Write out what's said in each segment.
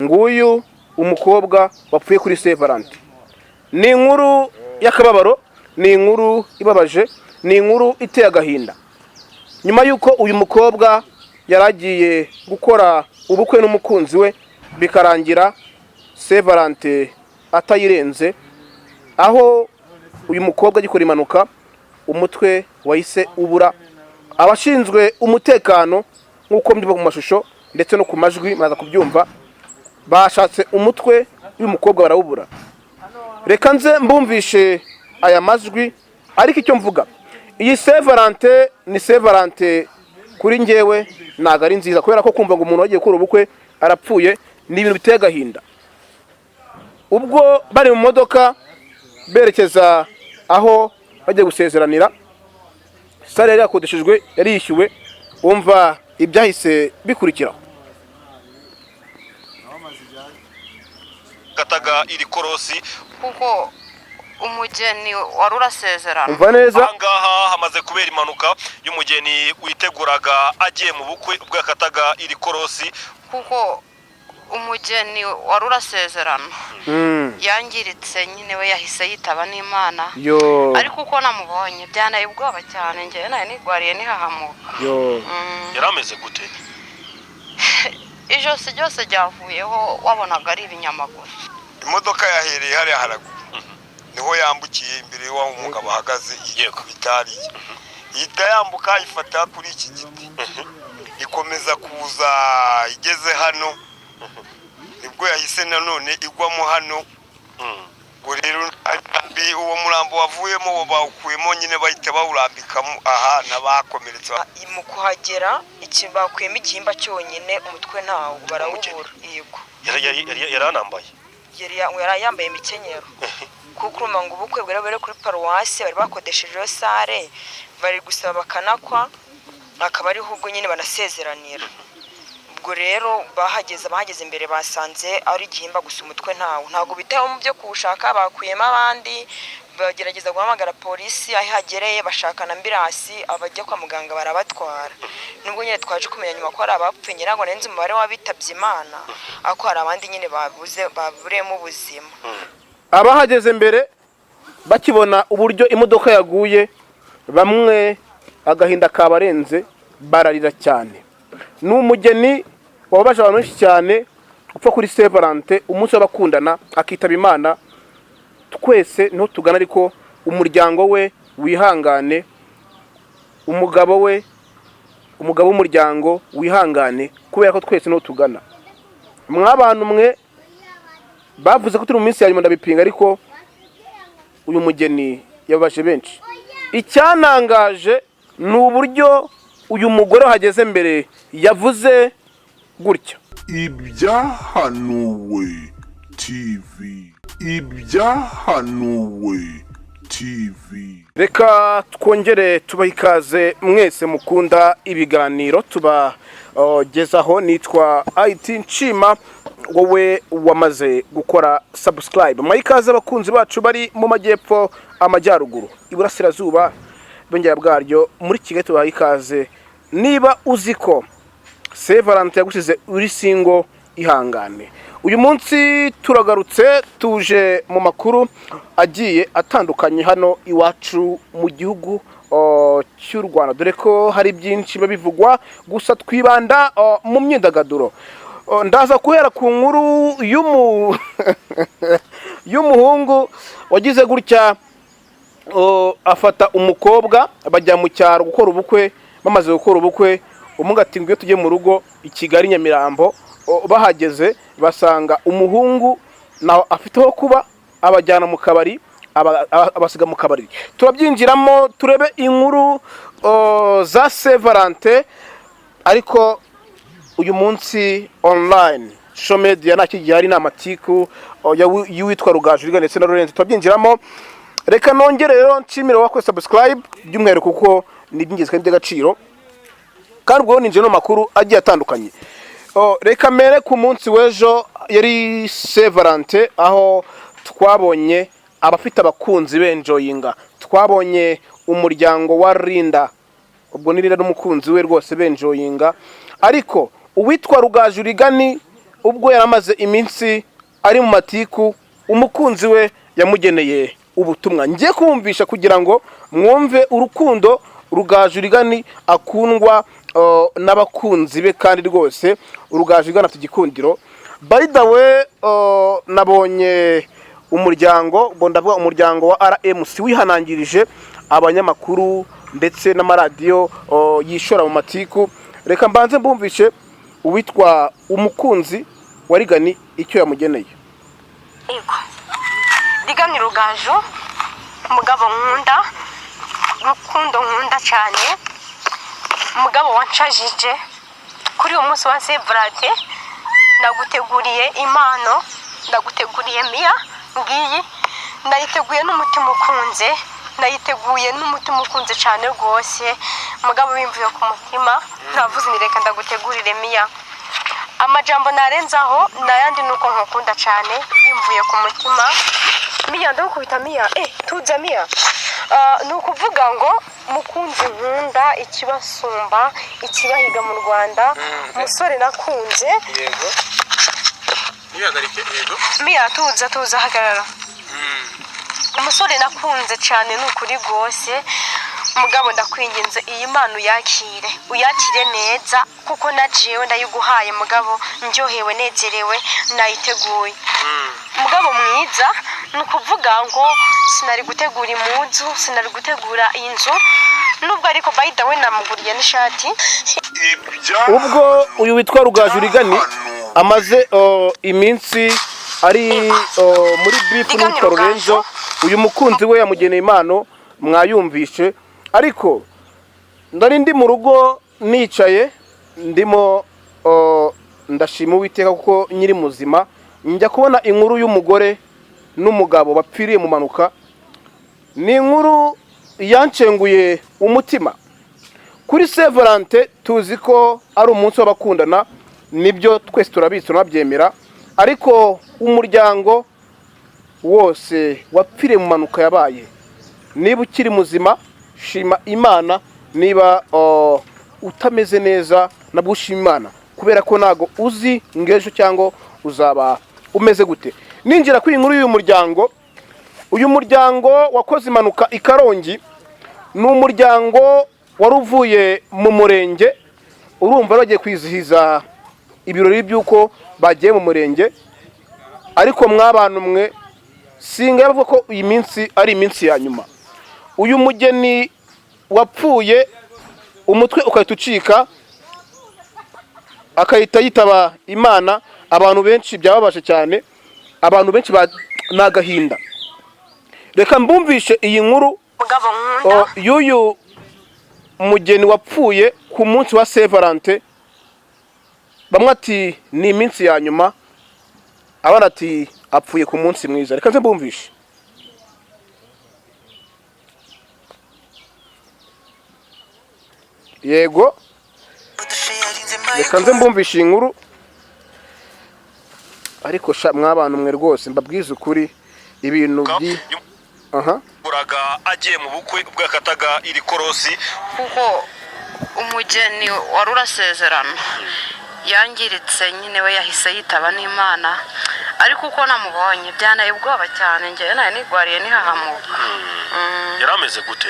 Nguyu umukobwa wapfuye kuri Saint Valentin. Ni inkuru y'akababaro, ni inkuru ibabaje, ni inkuru iteye agahinda. Nyuma y'uko uyu mukobwa yari agiye gukora ubukwe n'umukunzi we, bikarangira Saint Valentin atayirenze, aho uyu mukobwa agikora impanuka umutwe wahise ubura. Abashinzwe umutekano, nk'uko mbivuga mu mashusho ndetse no ku majwi muraza kubyumva, bashatse umutwe w'uyu mukobwa barawubura. Reka nze mbumvishe aya majwi, ariko icyo mvuga, iyi Saint Valentin ni Saint Valentin kuri njyewe ntabwo ari nziza, kubera ko kumva ngo umuntu wagiye gukora ubukwe arapfuye ni ibintu biteye agahinda. Ubwo bari mu modoka berekeza aho bagiye gusezeranira, salle yari yakodeshejwe yari yishyuwe, wumva ibyahise bikurikiraho. Kataga iri korosi. Kuko umugeni wari urasezerana. Umva neza. Ahangaha hamaze kubera impanuka y'umugeni witeguraga agiye mu bukwe, ubwo yakataga iri korosi. Kuko umugeni wari urasezerana yangiritse nyine, we yahise yitaba n'Imana. Yo. Ariko uko namubonye byanteye ubwoba cyane, njyewe nari nigwariye nihahamuka. Yo. Yari ameze gute? Ijosi ryose ryavuyeho, wabonaga ari ibinyama gusa. Imodoka yahereye hariya haraguru, niho yambukiye imbere y'aho umugabo ahagaze. Ikubita hariya, ihita yambuka ifata kuri iki giti, ikomeza kuza igeze hano, nibwo yahise nanone igwamo hano. Ubwo rero uwo murambo wavuyemo bawukuyemo nyine, bahita bawurambikamo aha n'abakomeretse. Mu kuhagera iki bakuyemo igihimba cyonyine, umutwe ntawo, barawubura, yego. Yari anambaye? Yari yambaye imikenyero, kuko urumva ngo ubukwe bwari buri kuri paruwasi, bari bakodeshejeho salle, bari gusaba bakanakwa, akaba ariho ubwo nyine banasezeranira. Ubwo rero bahageze, abahageze imbere basanze ari igihimba gusa, umutwe ntawo. Ntabwo bitayeho mu byo kuwushaka, bakuyemo abandi, bagerageza guhamagara polisi, aho ihagereye bashaka na ambulance, abajya kwa muganga barabatwara. Nubwo nyine twaje kumenya nyuma ko hari abapfuye, ngira ngo nzi umubare w'abitabye Imana, ariko hari abandi nyine babuze, baburiyemo ubuzima. Abahageze mbere bakibona uburyo imodoka yaguye, bamwe agahinda kabarenze, bararira cyane. Ni umugeni wababaje abantu benshi cyane, upfa kuri Saint Valentin, umunsi w'abakundana, akitaba Imana. Twese niho tugana, ariko umuryango we wihangane, umugabo we, umugabo w'umuryango wihangane, kubera ko twese niho tugana. Mw'abantu mwe, bavuze ko turi mu minsi ya nyuma, ndabipinga, ariko uyu mugeni yababaje benshi. Icyanangaje ni uburyo uyu mugore wahageze mbere yavuze gutya. Ibyahanuwe TV, Ibyahanuwe TV. Reka twongere tubahe ikaze mwese mukunda ibiganiro tubagezaho. Nitwa IT Nshima, wowe wamaze gukora subscribe. Mwaha ikaze abakunzi bacu bari mu majyepfo, amajyaruguru, iburasirazuba, bwongera bwaryo muri Kigali, tubaha ikaze. Niba uzi ko Saint Valentin yagusize uri single, ihangane. Uyu munsi turagarutse, tuje mu makuru agiye atandukanye hano iwacu mu gihugu cy'u Rwanda, dore ko hari byinshi biba bivugwa, gusa twibanda mu myidagaduro. Ndaza guhera ku nkuru y'umuhungu wagize gutya, afata umukobwa bajya mu cyaro gukora ubukwe. Bamaze gukora ubukwe, umuhungu ati: "Ngwino tujye mu rugo i Kigali, Nyamirambo." Bahageze basanga umuhungu naho afite aho kuba, abajyana mu kabari, abasiga mu kabari. Turabyinjiramo turebe inkuru za Saint Valentin, ariko uyu munsi online social media nta gihari, ni amatiku y'uwitwa Rugaju ndetse na Lorenzo, turabyinjiramo. Reka nongere rero nshimire wakoze subscribe by'umwihariko, kuko ni iby'ingenzi kandi by'agaciro, kandi ubwo ninjiye no mu makuru agiye atandukanye. Reka mere ku munsi w'ejo yari Saint Valentin, aho twabonye abafite abakunzi benjoyinga. Twabonye umuryango wa Rinda, ubwo ni Rinda n'umukunzi we rwose, benjoyinga, ariko uwitwa Rugaju Rigani Ubwo yaramaze iminsi ari mu matiku, umukunzi we yamugeneye ubutumwa ngiye kumvisha kugira ngo mwumve urukundo Rugaju Reagan akundwa n'abakunzi be. Kandi rwose Rugaju Reagan afite igikundiro. By the way, nabonye umuryango, ubwo ndavuga umuryango wa RMC, wihanangirije abanyamakuru ndetse n'amaradiyo yishora mu matiku. Reka mbanze mbumvishe uwitwa umukunzi wa Reagan icyo yamugeneye. Yego, Reagan Rugaju, umugabo nkunda, rukundo nkunda cyane, umugabo wanshajije kuri uyu munsi wa Saint Valentin, ndaguteguriye impano, ndaguteguriye Miya. Ngiyi, nayiteguye n'umutima ukunze, nayiteguye n'umutima ukunze cyane rwose. Mugabo bimvuye ku mutima, navuze ni reka ndagutegurire Miya. Amajambo narenzaho nayandi ni uko nkukunda cyane bimvuye ku mutima. Miya, ndagukubita Miya, tuza Miya. Ni ukuvuga ngo mukunzi nkunda, ikibasumba, ikibahiga mu Rwanda, umusore nakunze. Yego, ntibihagarike, yego. Miya, tuza, tuza, hagarara. Umusore nakunze cyane, ni ukuri rwose. Mugabo ndakwinginze, iyi mpano uyakire, uyakire neza, kuko na jewe ndayiguhaye mugabo ndyohewe, nezerewe, nayiteguye. Mugabo mwiza, ni ukuvuga ngo sinari gutegura impuzu, sinari gutegura inzu nubwo, ariko by the way namuguriye n'ishati. Ubwo uyu witwa Rugaju Reagan amaze iminsi ari muri beef n'uwitwa Lorenzo, uyu mukunzi we yamugeneye impano, mwayumvishe. Ariko ndari ndi mu rugo nicaye, ndimo ndashima Uwiteka kuko nyiri muzima, njya kubona inkuru y'umugore n'umugabo bapfiriye mu mpanuka. Ni inkuru yanshenguye umutima. Kuri Saint Valentin tuzi ko ari umunsi w'abakundana, nibyo, twese turabizi, turanabyemera. Ariko umuryango wose wapfiriye mu mpanuka yabaye, niba ukiri muzima shima Imana, niba utameze neza nabwo ushima Imana, kubera ko ntabwo uzi ngo ejo cyangwa uzaba umeze gute. Ninjira kuri iyi nkuru y'uyu muryango, uyu muryango wakoze impanuka i Karongi, ni umuryango wari uvuye mu murenge. Urumva bagiye kwizihiza ibirori by'uko bagiye mu murenge. Ariko mw'abantu mwe, singa bavuga ko iyi minsi ari iminsi ya nyuma. Uyu mugeni wapfuye umutwe ugahita ucika, akahita yitaba Imana, abantu benshi byababaje cyane, abantu benshi ni agahinda. Reka mbumvishe iyi nkuru Mugabo nkunda. Y'uyu mugeni wapfuye ku munsi wa Saint Valentin. Bamwe ati ni iminsi ya nyuma, abandi ati apfuye ku munsi mwiza. Reka nze mbumvishe. Yego, reka nze mbumvishe iyi nkuru. Ariko sha mw'abantu mwe, rwose mbabwize ukuri, ibintu byi aha. Uraga agiye mu bukwe, ubwo yakataga iri korosi. Kuko umugeni wari urasezerana yangiritse nyine, we yahise yitaba n'Imana. Ariko uko namubonye byanaye ubwoba cyane, ngewe nawe nigwariye nihahamuka. Yari ameze gute?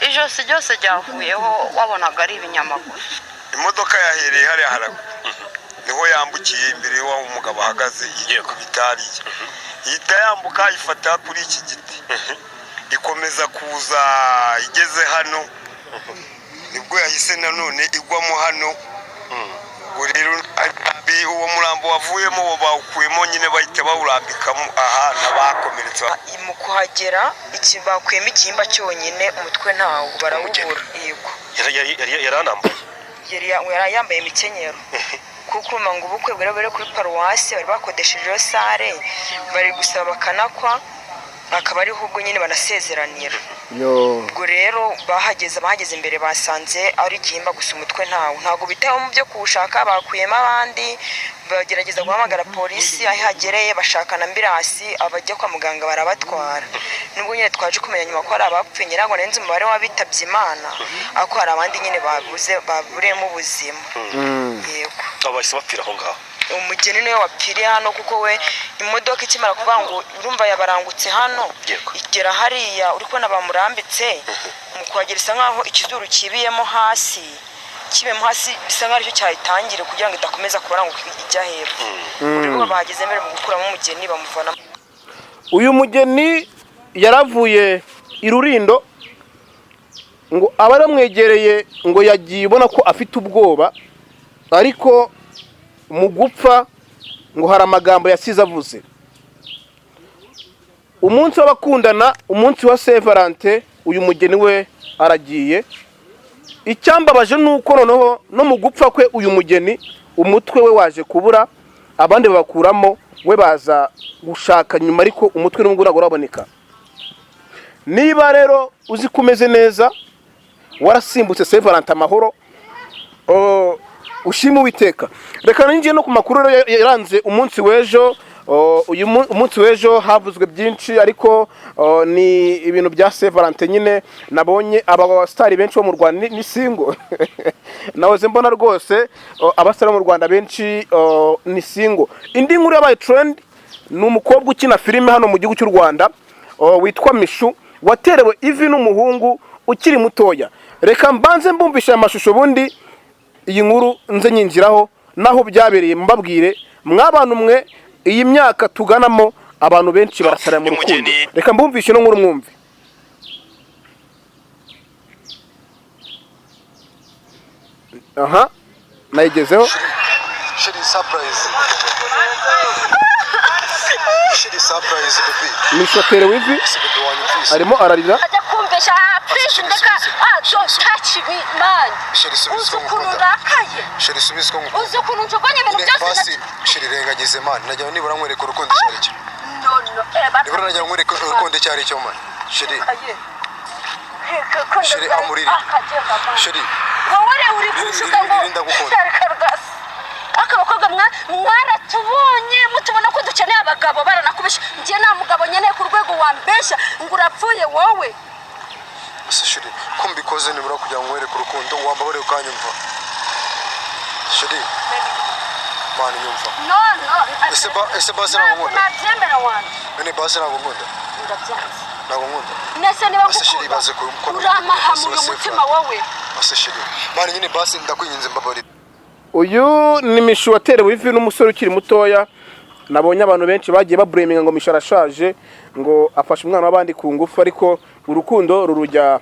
Ijosi ryose ryavuyeho, wabonaga ari ibinyamagufa. Imodoka yahereye hariya haraguru, niho yambukiye imbere y'aho umugabo ahagaze, yikubita hariya, ihita yambuka ifata kuri iki giti, ikomeza kuza igeze hano, nibwo yahise nanone igwamo hano. Ubwo rero uwo murambo wavuyemo uwo bawukuyemo nyine, bahita bawurambikamo aha n'abakomeretse. Mu kuhagera iki, bakuyemo igihimba cyonyine, umutwe ntawo, barawubura, yego. Yari anambaye? Yari yambaye imikenyero, kuko urumva ngo ubukwe bwari buri kuri paruwasi, bari bakodeshejeho salle, bari gusaba bakanakwa, akaba ariho ubwo nyine banasezeranira. Yo. Ubwo rero bahageze, abahageze imbere basanze ari igihimba gusa, umutwe ntawo. Ntabwo bitayeho mu byo kuwushaka, bakuyemo abandi, bagerageza guhamagara polisi. Aho ihagereye bashaka na ambulance, abajya kwa muganga barabatwara. Nubwo nyine twaje kumenya nyuma ko hari abapfuye, ngira ngo nrenze umubare w'abitabye Imana, ariko hari abandi nyine babuze, baburiyemo ubuzima. Yego. Abo bahise bapfira aho ngaho? Umugeni niwe wapfiriye hano, kuko we imodoka ikimara kuvuga ngo urumva yabarangutse hano, igera hariya uri kubona bamurambitse, mu kuhagera isa nkaho ikizuru kibiyemo hasi, kibiyemo hasi, bisa nkaho aricyo cyayitangire kugira ngo idakomeza kubaranguka ijya hepfo. Ubwo bahageze mbere mu gukuramo umugeni bamuvanamo. Uyu mugeni yaravuye i Rurindo, ngo abaramwegereye ngo yagiye ubona ko afite ubwoba, ariko mu gupfa ngo hari amagambo yasize avuze. Umunsi w'abakundana, umunsi wa Saint Valentin, uyu mugeni we aragiye. Icyambabaje ni uko noneho no mu gupfa kwe uyu mugeni umutwe we waje kubura, abandi babakuramo, we baza gushaka nyuma, ariko umutwe n'ubwo ntabwo uraboneka. Niba rero uzi ko umeze neza, warasimbutse Saint Valentin amahoro, ushime Uwiteka. Reka ninjiye no ku makuru rero yaranze umunsi w'ejo. Uyu umunsi w'ejo havuzwe byinshi, ariko ni ibintu bya Saint Valentin nyine. Nabonye abasitari benshi bo mu Rwanda ni single. Nahoze mbona rwose abasitari bo mu Rwanda benshi ni single. Indi nkuru yabaye trend ni umukobwa ukina filime hano mu gihugu cy'u Rwanda witwa Mishu, waterewe ivi n'umuhungu ukiri mutoya. Reka mbanze mbumvishe aya mashusho, ubundi iyi nkuru nze nyinjiraho naho byabereye, mbabwire. Mwabantu mwe, iyi myaka tuganamo abantu benshi barasara mu rukundo. Umugeni. Reka mbumvishe ino nkuru mwumve. Aha nayigezeho. Chérie, surprise. Chérie, surprise, baby. Mishu aterewe ivi. Ese baby wanyumvise? Arimo ararira. Ajya kumvisha, ah, please ndeka, ah, don't touch me, man. Chérie, subiza Uzi ko ukuntu ngukunda. ndakaye? Chérie, subiza ko ngukunda. Uzi ukuntu njugunye ibintu Nyine byose? basi, chérie, rengagize man. Najya nibura nkwereka urukundo icyo ari cyo. No, no, eh, Nibura najya nkwereka urukundo icyo ari cyo man. Chérie, Chérie, amurire. Chérie, Wowe rero uri kunshuka ngo Riri, ndagukunda. Reka rwose. Ariko abakobwa mwaratubonye, mutubona ko dukeneye abagabo, baranakubesha. Njye nta mugabo nkeneye ku rwego wambeshya ngo urapfuye wowe. Ese chérie, ko mbikoze nibura kugira ngo nkwereke urukundo, wambabare ukanyumva. Chérie, man nyumva. No, no. Ese basi ntabwo nkunda? Nabyemera wanjye. None basi ntabwo nkunda? Ndabyanze. Ntabwo nkunda? Nese niba Ese chérie, ngukunda baze uramahamura umutima wowe. Ese chérie, man nyine basi ndakwinginze mbabarira. Uyu ni Mishu waterewe ivi n'umusore ukiri mutoya. Nabonye abantu benshi bagiye babureminga ngo Mishu arashaje, ngo afashe umwana w'abandi ku ngufu, ariko urukundo rurujya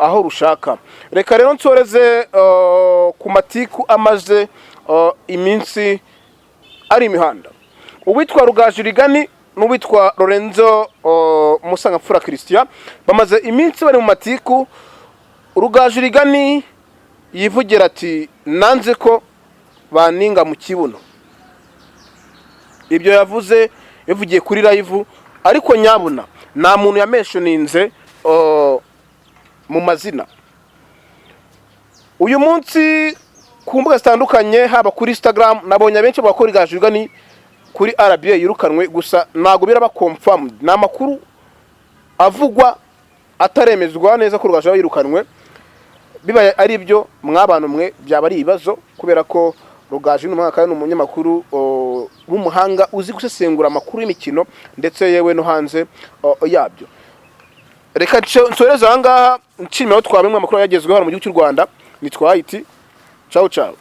aho rushaka. Reka rero nsoreze ku matiku amaze iminsi ari imihanda. Uwitwa Rugaju Rigani n'uwitwa Lorenzo Musangamfura Christian bamaze iminsi bari mu matiku. Rugaju Rigani yivugira ati: "Nanze ko baninga mu kibuno." Ibyo yavuze yavugiye kuri live, ariko nyabuna nta muntu yamenshoninze mu mazina. Uyu munsi ku mbuga zitandukanye, haba kuri Instagram, nabonye abenshi bakora Rugaju Rigani kuri RBA yirukanwe, gusa ntabwo biraba confirmed, ni amakuru avugwa ataremezwa neza ko Rugaju yirukanwe. Bibaye ari byo, mwabantu mwe, byaba ari ibibazo, kubera ko Rugaju ni umwaka, ni umunyamakuru w'umuhanga uzi gusesengura amakuru y'imikino ndetse yewe no hanze yabyo. Reka nsoreze aha ngaha, nshimira aho twabimwe amakuru yagezweho hano mu gihugu cy'u Rwanda. Nitwa Haiti. Ciao ciao.